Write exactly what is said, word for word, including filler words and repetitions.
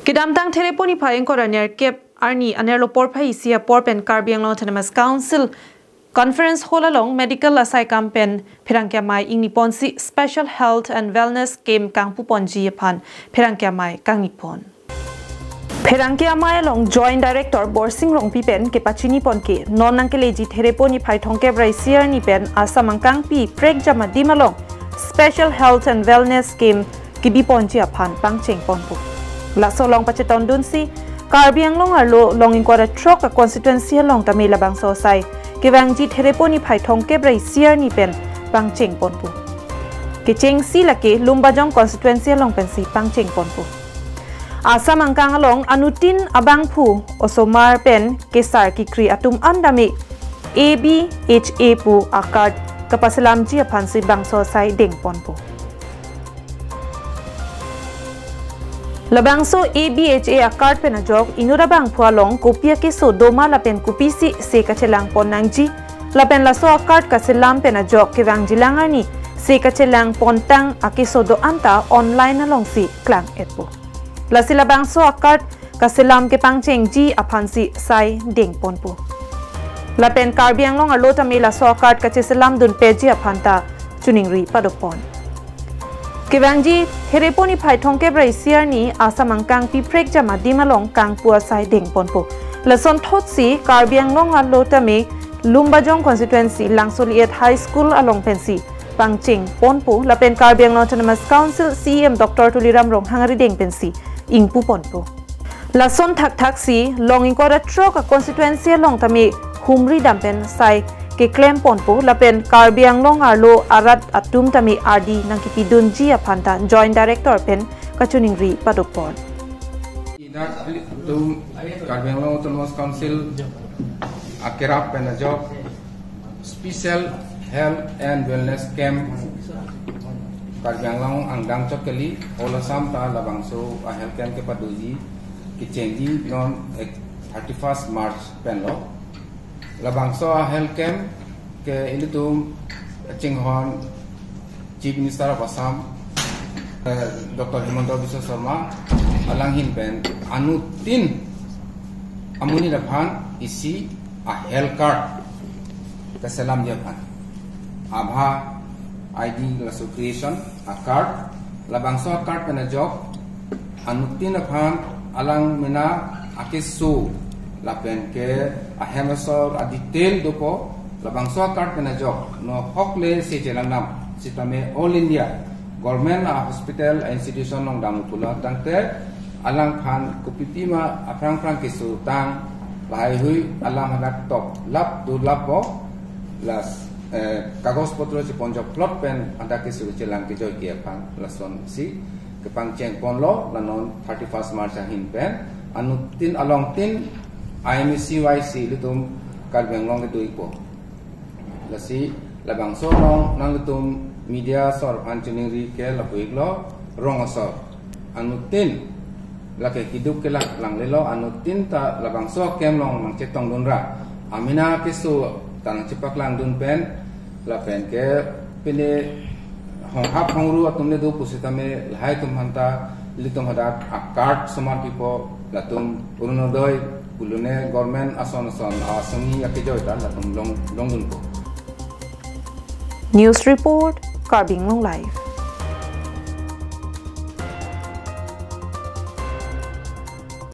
Kedamtang Therepo niphai ingkoi ra nerkep arni anerlo porphai isi apor pen Karbi Anglong Autonomous Council Conference Hall along medical asaikam pen pherangke amei ingniponsi Special Health and Wellness Camp kangpuponji aphan pherangke amei kangnipon. Pherangke amei along Joint Director Borsing Rongpi pen kepachinipon ke non nangkeleji Therepo niphai thomkep ra isi arni pen Assam angkangpi prekjam adim along Special Health and Wellness Camp kebiponji aphan pangchengponpo. Laso along pachetondunsi Karbi Anglong arlo long ingkoi ra throk a constituency along tame labangso asai kevangji Therepo niphai thomkep ra isi arni pen pangchengponpo. Kechengsi lake Lumbajong constituency along pensi pangchengponpo. Assam angkang along anuttin abangphu osomar pen kesar kekri atum an tame A B H A pu a card kapaselamji aphansi bangso asai dengponpo. Labangso A B H A a card pen ajok inut abangphu along kopi akeso doma lapen kopisi se kachelangpon nangji lapen laso a card kaselam pen ajok kevangjilang arni se kachelangpontang akeso do-an ta online alongsi klang-etpo. Lasi labangso a card kaselam kepangchengji aphansi sai dengponpo. Lapen Karbi Anglong arlo tame laso a card kacheselamdunpeji aphan ta choningri padopon. Kevangji Therepo niphai thomkep ra isi arni Assam angkangpi prekjam adim along kangpu asai dengponpo. Lasonthotsi Karbi Anglong arlo tame Lumbajong constituency Langsoliet High School along pensi pangchengponpo lapen Karbi Anglong Autonomous Council C E M Doctor Tuliram Ronghang arideng pensi ingpuponpo. Lason thakthaksi long ingkoi ra throk a constituency along tame humridam pen sai keklemponpo lapen Karbi Anglong arlo arat atum tame ardi nangkepidunji aphan ta Joint Director pen kachoningri padopon. Idak tum Karbi Anglong Autonomous Council akerap pen ajok Special Health and Wellness Camp Karbi Anglong angdeng chot kali, whole Assam ta labangso a health camp kepadoji kechengji non ek thirty-first March penlo. Labangso a health camp ke ilitum chinghon Chief Minister of Assam, eh, Doctor Himanta Biswa Sarma, alang ahin pen anuttin amonit aphan isi a health card kaselamji aphan. Abha I D laso creation a card, labangso a card pen ajok anuttin aphan alang mena akeso lapen ke ahem asor a detail dopo, labangso a card pen ajok nohok le se chelangdam sitame all India government a hospital a institution along dam pulo tangte alangphan kopipi ma aphrang phrang keso tang lahaihui alam hadak toklap dolapo, las, eh, kagos potro cheponjokplot pen hadak keso chelang kejoi ke aphan lasonsi kepangchengponlo, la non thirty-first March ahin pen anuttin alongtin I M A C Y C ilitum Karbi Anglong kedoipo. Lasi labangso along nanglitum media asor aphan choningri ke lapu-iklo, rong asor anuttin lake keduk kelak langlelo, anuttin ta labangso a camp along nangchetongdunra, amena keso ta nangchepaklangdun pen lapen ke pine honghap hongru atum le do pusitame lahai atum aphanta ilitum hadak a card osomar pipo, latum Orunodoi pulone government ason ason asongi akejoi ta latum long longdunpo. News report, Karbi Anglong Live.